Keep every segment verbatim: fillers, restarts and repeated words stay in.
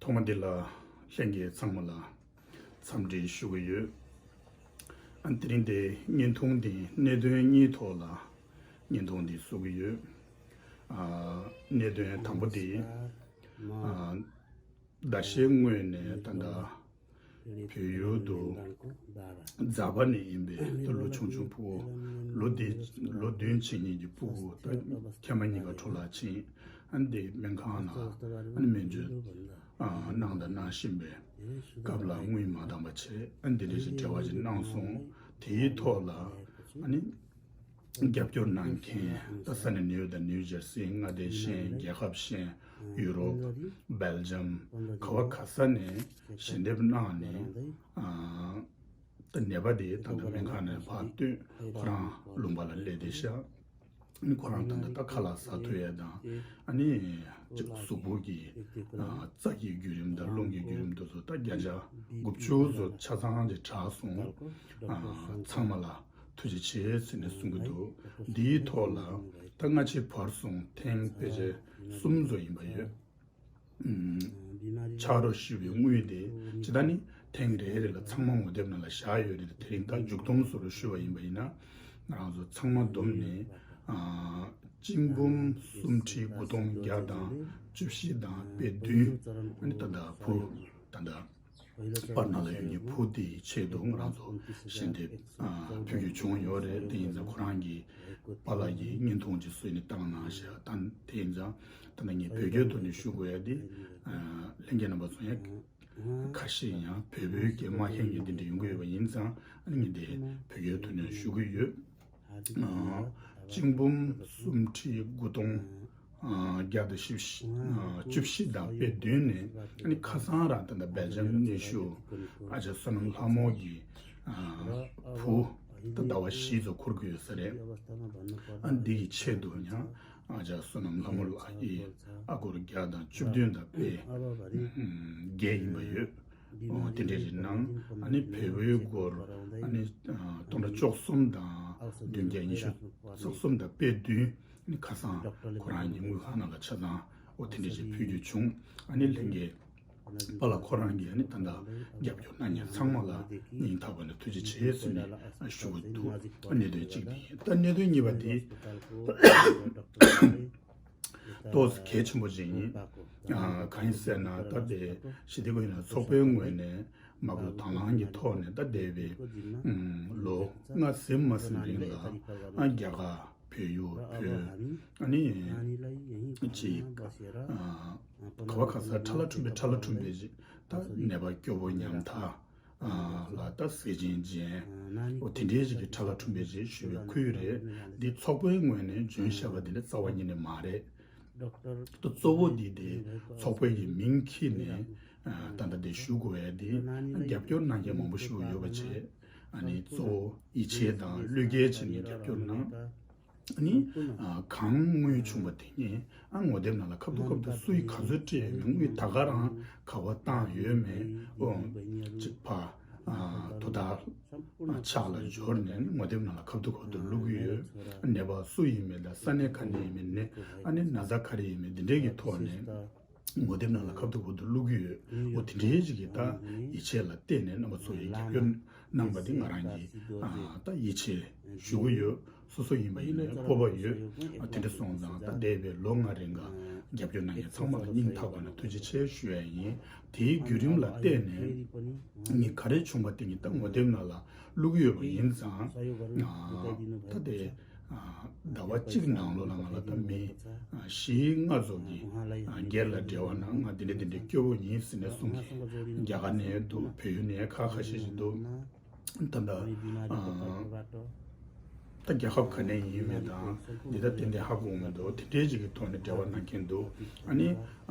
ཐོག་མ་འདི་ལ་ལྷན་རྒྱས་ཚང་མ་ལ་འཚམས་འདྲི་ཞུ་གི་ཡོད། ཨ་དེ་རིང་འདི་བརྙན་ཐུང་འདི་གནད་དོན་གཉིས་ཐོག་ལ་བརྙན་ཐུང་འདི་བཟོ་གི་ཡོད། ཨ་གནད་དོན་དང་པོ་འདི་ཨ་ཟླ་ཤས་སྔོན་ནས་ད་ལྟ་བོད་ཡུལ་དུ་རྫ་པ་ནས་ཡིན་པའི་ད་ལོ་ཆུང་ཆུང་ཕྲུ་གུ་ལོ་བདུན་ལོ་བདུན་ཕྱིན་མཁན་གྱི་ཕྲུ་གུ་ད་ཁལ་མ་གཉིས་ཀ་འཕྲོ་བརླག་ཕྱིན། ཨ་ནི་དེ་སྨན་ཁང་ལ་ཨ་ནི་སྨན་བཅོས་ཨ་གནང་དང་གནང་བཞིན་པའི་སྐབས་ལ་དངུལ་མ་འདང་བ་བྱས། ཨ་ནི་དེ་འདྲ་ཞིག་འབྲེལ་བ་ཞིག་གནང་སོང་། དེའི་ཐོག་ལ་ཨ་ནི་རྒྱབ་སྐྱོར་གནང་མཁན་ད་ས་གནས་ནིའུ་ཡོག་དང་ནིའུ་ཇར་སི། མངའ་སྡེ་གཞན། རྒྱལ་ཁབ་གཞན། ཡུ་རོབ། སྦེལ་ཇམ། ག་བ་ག་ས་ནས་ཞལ་འདེབས་གནང་ནས་ཨ་ད་ནད་པ་དེ་ད་ལྟ་སྨན་ཁང་ནས་ཕར་བཏོན། ཁོ་རང་ལུང་པ་ལ་སླེབས་བསྡད་ཤག་ཨ་ནི་ཁོ་རང་ད་ལྟ་ད་ཁ་ལག་ཟ་ཐུབ་ཡས་དང་། ཨ་ནི་ཅིག་གཟུགས་པོ་གི་ཨ་རྩ་གི་བརྒྱུད་རིམ་དང་རླུང་གི་བརྒྱུད་རིམ་དེ་ཚོ་ད་བརྒྱ་ཆ་དགུ་བཅུ་ཙམ་ཆ་ཚང་ཅིག་དྲག་སོང་། ཨ་ཚང་མ་ལ་ཐུགས་རྗེ་ཆེ་ཟེར་ནས་གསུང་གི་འདུག་འདིའི་ཐོག་ལ་ད་སྔ་ཕྱི་བར་གསུམ་ཐེངས་ཕལ་ཆེར་གསུམ་ཙམ་ཡིན་པ་ཡོད། ཨུམ། ཆགས་རོགས་ཞུས་པའི་དངུལ་དེ་ཇི་ལྟར་ནི་ཐེངས་རེ་རེ་ལ་ཚང་མ་ངོ་དེབ་ནང་ལ་བཞག་ཡོད་རེད། དེ་རིང་ད་མཇུག་སྡོམ་བཟོ་འདྲ་ཞུས་པ་ཡིན་པ་ཡིན་ན། ང་རང་ཚོ་ཚང་མ་བསྡོམས་ནས་ཨ་གཅིག་འབུམ་སུམ་ཁྲི་དགུ་སྟོང་བརྒྱ་དང་བཅུ་བཞི་དང་པད་བདུན། ཨ་ནི་ད་ལྟ་བུ་ད་ལྟ་པར་ནང་ལ་ཡོད་མཁན་བུ་དེའི་ཆེད་དུ་ང་རང་ཚོ་ཞལ་འདེབས་ཨ་ཕུལ་རྒྱུ་བྱུང་ཡོད་རེད། དེ་ཡིན་ཙང་ཁོ་རང་གི་པཱ་ལགས་ཀྱིས་བརྙན་ཐུང་ཅིག་བཟོས་ནས་བཏང་གནང་ཤག་ད་དེ་ཡིན་ཙང་ད་ལྟ་ངས་བོད་སྐད་ཐོག་ནས་ཞུ་དགོས་ཡ་དེ་ཨ་ལྷན་རྒྱས་རྣམ་པ་ཚོ་ཡང་ཁ་ཤས་ཡང་བོད་པའི་སྐད་མ་ཤེས་མཁན་དེ་འདྲ་ཡོང་གི་ཡོད་པ་ཡིན་ཙང་། ཨ་ནི་ངས་དེ་བོད་སྐད་ཐོག་ནས་ཞུ་གི་ཡོད། ཨ་གཅིག་འབུམ་སུམ་ཁྲི་དགུ་སྟོང་ཨ་བརྒྱ་དང་བཞི་བཅུ་བཞི་དང་པད་བདུན་ནས། ཨ་ནི་ཁ་སང་རང་ད་ལྟ་སྦེལ་ཇམ་གནས་བཞུགས་ཨ་ཅག་བསོད་ནམས་ལྷ་མོ་གི་ཨ་བུ་ད་ཟླ་བ་བཞི་ཙམ་འཁོར་གྱི་ཡོད་ས་རེད། ཨ་འདི་གི་ཆེད་དུ་ཡང་ཨ་ཅག་བསོད་ནམས་ལྷ་མོ་ལགས་ཀྱིས་ཨ་སྒོར་བརྒྱ་དང་བཅུ་བདུན་དང་པད་བརྒྱད་ཡིན་པ་ཡོད། ཨོ་དེ་འདྲས་ཞིག་གནང་། ཨ་ནི་བལ་པོའི་སྒོར་ཨ་ནི་ཨ་སྟོང་ཕྲག་བཅུ་གསུམ་དང་བདུན་བརྒྱ་ཉི་ཤུ་རྩ་གསུམ་དང་པད་བདུན། ཨ་ནི་ཁ་སང་ཁོ་རང་གི་དངུལ་ཁང་ནང་ལ་ཆ་ཚང་ཨོ་དེ་འདྲས་ཞིག་ཕུལ་རྒྱུ་བྱུང་། ཨ་ནི་ལྷན་རྒྱས་པཱ་ལགས་ཁོ་རང་གིས་ཨ་ནི་ད་ལྟ་རྒྱབ་སྐྱོར་གནང་མཁན་ཚང་མ་ལ་སྙིང་ཐག་པ་ནས་ཐུགས་རྗེ་ཆེ་ཟེར་ནས་ཞུ་གི་འདུག་ཨ་གནད་དོན་གཅིག་དེ་ཡིན། ད་གནད་དོན་གཉིས་པ་དེ། ཏོག་ཙམ་གལ་ཆེན་པོ་ཅིག་ཡིན། ཨ་གང་ཡིན་ཟེར་ན་ད་དེ་ཞི་བདེ་ཁུལ་ཡིན་ན་ཚོགས་པའི་ངོས་ནས་མ་བུ་དང་བླངས་ཀྱི་ཐོག་ནས་ད་འདས་པའི་ཨུམ་ལོ་ལྔ་ཟིན་མ་ཟིན་རིང་ལ་ཨ་རྒྱ་གར་བལ་ཡུལ་བོད་ཨ་ནི་ཅིག་ཨ་ག་བ་ག་ས་ཁྲ་ལ་ཁྲུམ་པའི་ཁྲ་ལ་ཁྲུམ་པའི་ཅིག་ད་ནད་པ་སྐྱོ་པོ་ཉམ་ཐག་ལ་ད་ཟས་སྦྱིན་ཅན། འོ་དེ་འདྲའི་ཞིག་གི་ཁྲ་ལ་ཁྲུམ་པའི་ཞིག་ཞུ་བའི་ཁུལ་རེད། འདི་ཚོགས་པའི་ངོས་ནས་འཇོན་ཤ་བ་དེ་འདྲ་རྩ་བ་ཉིད་ནས་མ་རེད། ད་གཙོ་བོ་འདི་དེ་ཚོགས་པའི་གི་མིང་ཁྱེར་ནས་ད་ལྟ་དེ་ཞུ་དགོས་ཡ་དེ་རྒྱབ་སྐྱོར་གནང་མཁན་མང་པོ་ཞིག་ཡོད་པ་བྱས། ཨ་ནི་གཙོ་བོ་ཡིད་ཆེས་དང་བློས་འགེལ་བྱས་ནས་རྒྱབ་སྐྱོར་གནང་། ཨ་ནི་ཨ་གང་དངུལ་བྱུང་བ་དེ་ཉིད་ཨ་ངོ་དེབ་ནང་ལ་ཁ་ཐུག་ཁ་ཐུག་སུ་ཡིས་ག་ཚོད་སྤྲད་ཡོད་མེད། དངུལ་ད་ག་རང་ག་བ་བཏང་ཡོད་མེད། ཨོ་གཅིག་ཕ་ཨ་དོ་བདག་ཨ་ཕྱག་ལ་འབྱོར་ནས་ངོ་དེབ་ནང་ལ་ཁ་ཐུག་ཁ་ཐུག་བླུག་གི་ཡོད། ནད་པ་སུ་ཡིན་མེད་དང་ས་གནས་ག་ནས་ཡིན་མེད་ནས། ཨ་ནི་ན་ཚ་ག་རེ་ཡིན་མེད་འདི་འདྲའི་གི་ཐོག་ནས། ངོ་དེབ་ནང་ལ་ཁ་ཐུག་ཁ་ཐུག་བླུག་གི་ཡོད། འོ་དེ་འདྲའི་ཞིག་གིས་ད་ཡིད་ཆེས་ལ་བརྟེན་ནས་རྣམ་པ་ཚོ་ཡིས་རྒྱབ་སྐྱོར་གནང་པ་དེ་ང་རང་གིས་ཨ་ད་ཡིད་ཆེས་ཞུ་གི་ཡོད། སོ་སོ་ཡིན་པ་ཡིན་ནའི་སྤོབས་པ་ཡོད། ཨ་དེ་འདྲ་སོང་ཙང་ད་འདས་པའི་ལོ་ལྔ་རིང་ག་རྒྱབ་སྐྱོར་གནང་མཁན་ཚང་མ་ལ་སྙིང་ཐག་པ་ནས་ཐུགས་རྗེ་ཆེ་ཞུ་ཡ་ཡིན། དེའི་བརྒྱུད་རིམ་ལ་བལྟས་ནས་ངས་ག་རེ་བྱུང་པ་དེ་ངས་ད་ངོ་དེབ་ནང་ལ་བླུག་གི་ཡོད་པ་ཡིན་ཙང་། ཨ་ད་དེ། ཟླ་བ་གཅིག་ནང་ལོགས་ལ་ང་ལ་ད་མི་བཞི་ལྔ་ཙམ་གྱིས་སྒེར་ལ་འབྲེལ་བ་གནང་། ང་འདི་འདྲ་འདི་འདྲ་སྐྱོ་པོ་ཡིན་ཟེར་ནས་གསུང་གི། རྒྱ་གར་ནས་འདུག་བལ་ཡུལ་ནས་ཁ་ཁ་ཤས་ཤིག་འདུག་ད་ལྟ་ད་རྒྱལ་ཁབ་ག་ནས་ཡིན་མིན་དང་འདི་ལྟ་ཏན་ཏན་ཧ་གོ་མི་འདུག་དེ་འདྲའི་ཅིག་གི་ཐོག་ནས་འབྲེལ་བ་གནང་མཁན་འདུག་ཨ་ནི་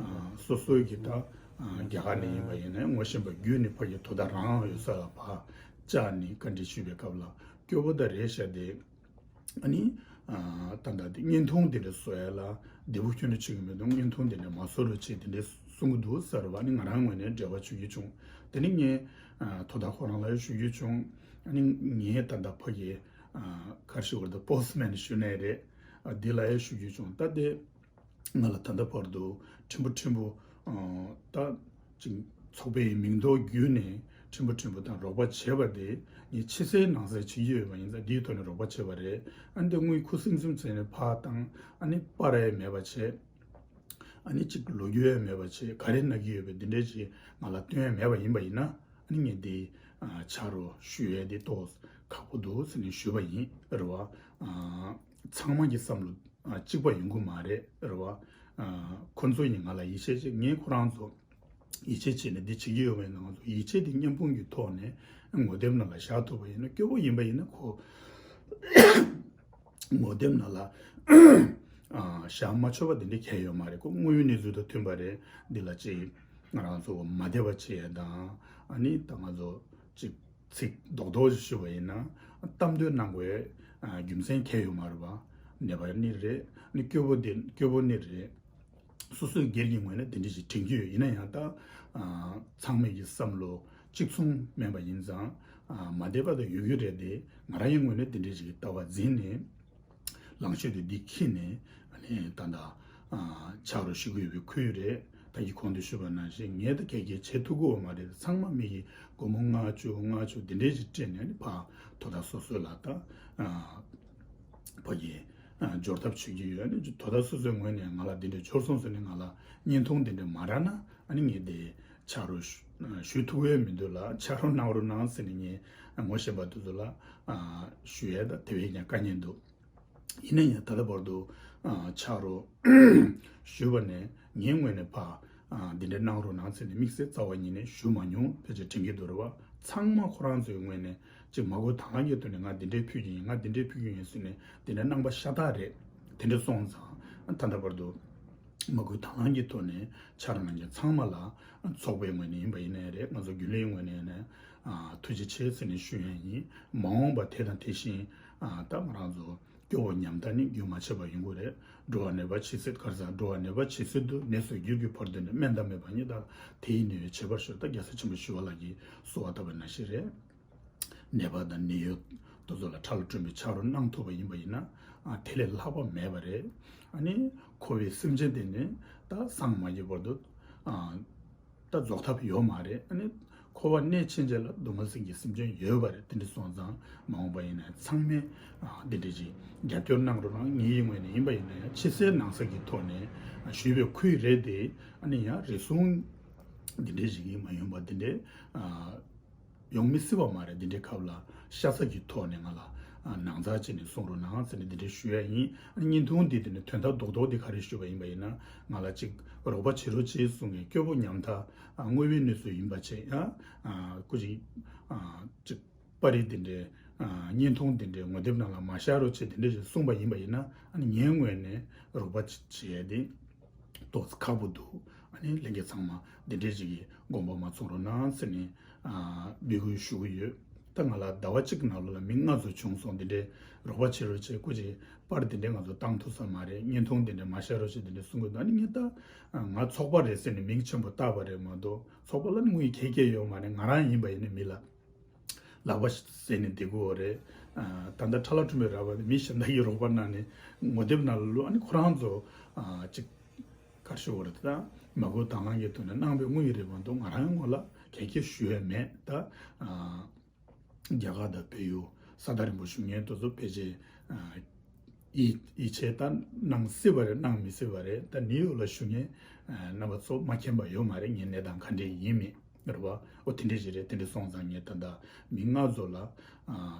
སོ་སོའི་གི་ད་རྒྱ་གར་ནས་ཡིན་པ་ཡིན་ན་ངོ་ཤེས་པ་བརྒྱུད་ནས་ཕ་གི་དོ་བདག་རང་ཡོད་ས་ལ་ཕར་བཅར་ནས་བཀའ་འདྲི་ཞུས་པའི་སྐབས་ལ་སྐྱོ་པོ་ད་རེད་ཤག་དེ། ཨ་ནི། ཨ་ད་ལྟ་དེ་བརྙན་ཐུང་དེ་འདྲ་བཟོ་ཡ་ལ་བདེ་པོ་ཁྱོན་ནས་བྱེད་ཀྱི་མི་འདུག་བརྙན་ཐུང་དེ་འདྲ་མ་བཟོ་རོགས་བྱེད་དེ་འདྲ་གསུང་གི་འདུག་ཟེར་བ་ནི་ང་རང་ངོས་ནས་འབྲེལ་བ་བྱེད་རྒྱུ་བྱུང་། དེ་ནི་ངས་ཨ་དོ་བདག་ཁོ་རང་ལ་ཞུ་རྒྱུ་བྱུང་། ཨ་ནི་ངས་ད་ལྟ་ཕ་གི་ཨ་ག་རེ་ཞུ་དགོས་རེད། ད་པོ་སི་ཊི་མེན་ཞུ་ནའི་རེད། ཨ་དེ་ལ་ཡང་ཞུ་རྒྱུ་བྱུང་། ད་དེ་ང་ལ་ད་ལྟ་བར་དུ་ཕྲན་བུ་ཕྲན་བུ་ཨ་ད་ ཅིག་ཚོགས་པའི་མིང་ཐོག་བརྒྱུད་ནས་ཕྲན་བུ་ཕྲན་བུ་དང་རོགས་པ་བྱས་པ་དེ་ངས་ཕྱི་གསལ་ནང་གསལ་བྱེད་ཀྱི་ཡོད་པ་ཡིན་ཙང་འདིའི་ཐོག་ནས་རོགས་པ་བྱས་པ་རེད། ཨ་ནི་དེ་དངུལ་ཁུ་སིམ་སིམ་བྱས་ནས་ཕར་བཏང་། ཨ་ནི་སྤར་ཡས་མེད་པ་བྱས། ཨ་ནི་ཅིག་ལོ་རྒྱུས་ཡས་མེད་པ་བྱས། ག་རེ་གནང་གི་ཡོད་པའི་འདི་འདྲས་ཅིག་ང་ལ་སྟོན་ཡས་མེད་པ་ཡིན་པ་ཡིན་ན། ཨ་ནི་ངས་འདི་ཨ་ཕྱག་རོགས་ཞུ་ཡས་འདི་ཏོག་ཁག་པོ་འདུག་ཟེར་ནས་ཞུས་པ་ཡིན་རེད་བ། ཨ་ཚང་མ་གི་བསམ་བློ་ཨ་གཅིག་པ་ཡོང་གི་མ་རེད་རེད་བ། ཨ་ཁོ་ཚོ་ཡིན་ང་ལ་ཡིད་ཆེས་བྱེད། ངས་ཁོ་རང་ཚོ་ཡིད་ཆེས་བྱས་ནས་འདི་བྱེད་ཀྱི་ཡོད་པའི་ནང་དུ། ཡིད་ཆེས་དེ་མཉམ་སྤུངས་ཀྱི་ཐོག་ནས་ངོ་དེབ་ནང་ལ་བཞག་ཐུབ་པ་ཡིན་ན། སྐྱོ་པོ་ཡིན་པ་ཡིན་ན་ཁོ་ངོ་དེབ་ནང་ལ་ཨ་བཞག་མ་ཆོག་པ་དེ་འདྲ་གང་ཡང་ཡོད་མ་རེད། ཁོ་དངོས་ཡོད་གནས་ཚུལ་དང་མཐུན་པ་རེད། འདི་ལ་ཅིག་ང་རང་ཚོ་མ་བདེ་བ་བྱེད་ཡ་དང་། ཨ་ནི་ད་ང་ཚོ་ཅིག་ཚིག་རྡོག་རྡོག་ཅིག་ཞུས་པ་ཡིན་ན། གཏམ་འདོད་གནང་དགོས་ཨ་རྒྱུ་མཚན་གང་ཡང་ཡོད་མ་རེད་པ། ནད་པ་ནི་རེད། ནི་སྐྱོ་པོ་དེ་སྐྱོ་པོ་ནི་རེད། སོ་སོའི་སྒེར་གྱི་ངོས་ནས་དེ་འདྲ་ཞིག་དྲན་གྱི་ཡོད། ཡིན་ན་ཡང་ད་ཨ་ཚང་མས་ཀྱི་བསམ་བློ་གཅིག་མཚུངས་མིན་པ་ཡིན་ཙང་། ཨ་མ་བདེ་བ་དང་ཡོད་རྒྱུ་རེད་དེ། ང་རང་ཡི་ངོས་ནས་དེ་འདྲ་ཞིག་གི་ལྟ་བ་འཛིན་ནས་ལངས་ཕྱོགས་དེ་འདི་འཁྱེར་ནས། ཨ་ནི་ད་ལྟ་ཨ་ཕྱག་རོགས་ཞུ་གི་ཡོད་པའི་ཁུལ་རེད། ད་གིན་གོང་དུ་ཞུས་པ་ནང་བཞིན་ངས་ད་ག་གེ་བྱེད་ཐུབ་ཀྱི་ཡོད་མ་རེད། ཚང་མ་མི་གི་སྒོར་མོ་ལྔ་བཅུ་ལྔ་བཅུ་དེ་འདྲ་ཞིག་སྤྲད་ནས་ནི་ཕར་དོ་བདག་སོ་སོ་ལ་ད་ཨ་ཕ་གི་ཨ་འབྱོར་ཐབས་བྱེད་ཀྱི་ཡོད། ཨ་ནི་དོ་བདག་སོ་སོའི་ངོས་ནས་ང་ལ་འདི་འདྲ་འབྱོར་སོང་ཟེར་ནས་ང་ལ་བརྙན་ཐུང་འདི་འདྲ་མ་རག་ན། ཨ་ནི་ངས་དེ་ཕྱག་རོགས་ཞུ་ཞུ་ཐུབ་ཡས་མི་འདུག་ལ། ཕྱག་རོགས་གནང་རོགས་གནང་ཟེར་ནས་ངས་ངོ་ཤེས་པ་དེ་ཚོ་ལ་ཨ་ཞུ་ཡས་ད་དེ་བས་ཀྱང་དཀའ་ངལ་འདུག། ཡིན་ན་ཡང་ད་ལྟ་བར་དུ་ཨ་ཕྱག་རོགས་ཞུས་པ་ནས་ངའི་ངོས་ནས་ཕར་ཨ་འདི་འདྲ་གནང་རོགས་གནང་ཟེར་ནས་དམིགས་བསལ་རྩ་བ་ཉིད་ནས་ཞུ་མ་མྱོང་། ཕལ་ཆེར་དྲན་གྱི་འདུག་རེད་བ། ཚང་མ་ཁོ་རང་ཚོའི་ངོས་ནས་ཅིག་མ་བསྐུལ་དང་བླངས་ཀྱི་ཐོག་ནས་ང་འདི་འདྲའི་ཕུལ་གྱི་ཡིན། ང་འདི་འདྲའི་ཕུལ་གྱི་ཡིན་ཟེར་ནས་འདི་འདྲ་གནང་པ་ཤ་སྟག་རེད། དེ་འདྲ་སོང་ཙང་ད་ལྟ་བར་དུ་མ་བསྐུལ་དང་བླངས་ཀྱི་ཐོག་ནས་ཕྱག་རོགས་གནང་མཁན་ཚང་མ་ལ་ཚོགས་པའི་ངོས་ནས་ཡིན་པ་ཡིན་ནའི་རེད། ང་ཚོ་རྒྱུན་ལས་ངོས་ནས་ཡིན་ནའི་ཨ་ཐུགས་རྗེ་ཆེ་ཟེར་ནས་ཞུ་ཡ་ཡིན། མ་འོངས་པ་དེ་དང་དེ་བཞིན་ཨ་ད་ང་རང་ཚོ་སྐྱོ་བོ་ཉམ་ཐག་ནི་རྒྱུན་མ་ཆད་པ་ཡོང་གི་རེད། འགྲོ་བ་ནད་པ་ཇི་སྲིད། ག་རེ་ཟེར། འགྲོ་བ་ནད་པ་ཇི་སྲིད་དུ། ནད་སོགས་རྒྱུད་ཀྱི་བར་དོ་ནས། སྨན་དང་མེད་པ་ཉིད་དག་དེ་ཡི་ནད་ཡོད་བྱེད་པར་ཤོག། ད་རྒྱལ་སྲས་ཆེན་པོ་ཞི་བ་ལྷ་གིས་གསོལ་བ་བཏབ་པ་ནང་བཞིན་རེད། ནད་པ་དང་ནད་ཡོད་དེ་ཚོ་ལ་ཁྲ་ལ་སྒྲོན་པའི་ཕྱག་རོགས་གནང་ཐུབ་པ་ཡིན་པ་ཡིན་ན། ཨ་དེ་ལས་ལྷག་པ་མེད་པ་རེད། ཨ་ནི་འཁོར་བའི་སེམས་ཅན་དེ་ནི་ད་སངས་མ་རྒྱས་བར་དུ་ཨ་ད་རྫོགས་ཐབས་ཡོད་མ་རེད། ཨ་ནི་འཁོར་བ་གནས་ཕྱིན་ཆད་ལ་སྡུག་བསྔལ་སེམས་ཀྱི་སེམས་ཅན་ཡོད་པ་རེད། དེ་འདྲ་སོང་ཙང་མ་འོངས་པ་ཡིན་ན་ཚང་མས་ཨ་འདི་འདྲ་ཅིག་རྒྱབ་སྐྱོར་གནང་རོགས་གནང་། ངའི་ངོས་ནས་ཡིན་པ་ཡིན་ན་ཡང་ཕྱི་གསལ་ནང་གསལ་གྱི་ཐོག་ནས་ཨ་ཞུས་པའི་ཁུལ་རེད་དེ། ཨ་ནི་ཡང་རེ་ཟུང་འདི་འདྲ་ཞིག་གིས་མ་ཡོང་པ་འདི་འདྲ་ཨ་ཡོང་མི་སྲིད་པ་མ་རེད། འདི་འདྲའི་སྐབས་ལ་ཤ་ཚ་གི་ཐོག་ནས་ང་ལ་ཨ་ནང་ཚགས་བྱས་ནས་གསུང་རོགས་གནང་ཟེར་ནས་འདི་འདྲའི་ཞུ་ཡ་ཡིན། ཨ་ནི་བརྙན་ཐུང་འདི་དེ་ནས་དོན་དག་རྡོག་རྡོག་འདི་ག་རེ་ཞུས་པ་ཡིན་པ་ཡིན་ན། ང་ལ་ཅིག་རོགས་པ་བྱེད་རོགས་བྱེད་གསུང་མཁན་སྐྱོ་པོ་ཉམ་ཐག་ཨ་དངོས་པོའི་གནས་ཚུལ་ཡིན་པ་བྱས། ཡང་ཨ་སྐུ་མཁྱེན་ཨ་ཅིག་པར་རིས་འདི་འདྲའི་ཨ་བརྙན་ཐུང་འདི་འདྲའི་ངོ་དེབ་ནང་ལ་མ་བཞག་རོགས་བྱེད་འདི་འདྲ་ཞིག་གསུངས་པ་ཡིན་པ་ཡིན་ན། ཨ་ནི་ངའི་ངོས་ནས་རོགས་པ་བྱེད་ཡ་དེ་ཏོག་ཙམ་ཁག་པོ་འདུག། ཨ་ནི་ལྷན་རྒྱས་ཚང་མ་འདི་འདྲའི་ཞིག་གི་དགོངས་པ་མ་ཚོམ་རོགས་གནང་ཟེར་ནས་ཨ་འབོད་སྐུལ་ཞུ་གི་ཡོད། ད་ང་ལ་ཟླ་བ་གཅིག་ནང་ལོགས་ལ་མི་ལྔ་ཚོ་བྱུང་སོང་། འདི་འདྲའི་རོགས་པ་བྱེད་རོགས་བྱེད། སྐུ་མཁྱེན་པར་འདི་འདྲའི་ང་ཚོ་བཏང་ཐུབ་ས་མ་རེད། བརྙན་ཐུང་འདི་འདྲའི་མ་བཞག་རོགས་བྱེད་འདི་འདྲའི་གསུང་གི་འདུག། ཨ་ནི་ངས་ད་ང་ཚོགས་པ་རེད་ཟེར་ནས་མིང་ཆེན་པོ་བཏགས་པ་རེད་མ་གཏོགས། ཚོགས་པ་ལ་ནི་དངུལ་གང་ཡང་ཡོད་མ་རེད། ང་རང་ཡིན་པ་ཡིན་ན་མི་ལ་ལག་པ་ཟེར་ནས་བསྡད་དགོས་རེད། ཨ་ད་ལྟ་ཁྲ་ལ་ཁྲུམ་པའི་ར་བ་ནས་མི་གཞན་དག་གིས་རོགས་པ་གནང་ནས་ངོ་དེབ་ནང་ལ་བླུགས། ཨ་ནི་ཁོ་རང་ཚོ་ཨ་ཅིག་ག་རེ་ཞུ་དགོས་རེད། ད་མ་བསྐུལ་དང་བླངས་ཀྱི་ཐོག་ནས་གནང་བའི་དངུལ་རེད་མ་གཏོགས་ང་རང་ངོས་ལ་ག་གེ་ཞུ་ཡས་མེད། ད་ཨ་རྒྱ་གར་དང་བལ་ཡུལ་ས་དང་རིན་པོ་ཞུ་མཁན་དེ་ཚོ་ཕལ་ཆེར་ཨ་ཡིད་ཡིད་ཆེས་ད་གནང་སྲིད་པ་རེད། གནང་མི་སྲིད་པ་རེད། ད་ནིའུ་ཡོག་ལ་བཞུགས་མཁན་ཨ་རྣམ་པ་ཚོ་མ་མཁྱེན་པ་ཡོད་མ་རེད། ངའི་གནས་སྟངས་ག་འདྲས་ཡིན་མིན་རེད་བ། ཨོ་དེ་འདྲས་ཞིག་རེད། དེ་འདྲས་སོང་ཙང་ངས་ད་ལྟ་མི་ལྔ་ཚོ་ལ་ཨ་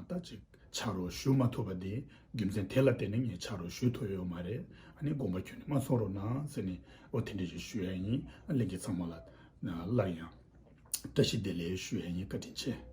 ད་ཅིག་ཕྱག་རོགས་ཞུ་མ་ཐུབ་པ་དེ་རྒྱུ་མཚན་དེ་ལ་བརྟེན་ནས་ངས་ཕྱག་རོགས་ཞུ་ཐུབ་ཡོད་མ་རེད། ཨ་ནི་དགོངས་པ་ཁྱོན་ནས་མ་ཚོམ་རོགས་གནང་ཟེར་ནས་ཨོ་དེ་འདྲས་ཞིག་ཞུ་ཡ་ཡིན། ཨ་ལྷན་རྒྱས་ཚང་མ་ལ་ཨ་སླར་ཡང་བཀྲ་ཤིས་བདེ་ལེགས་ཞུ་ཡ་ཡིན། བཀའ་དྲིན་ཆེ།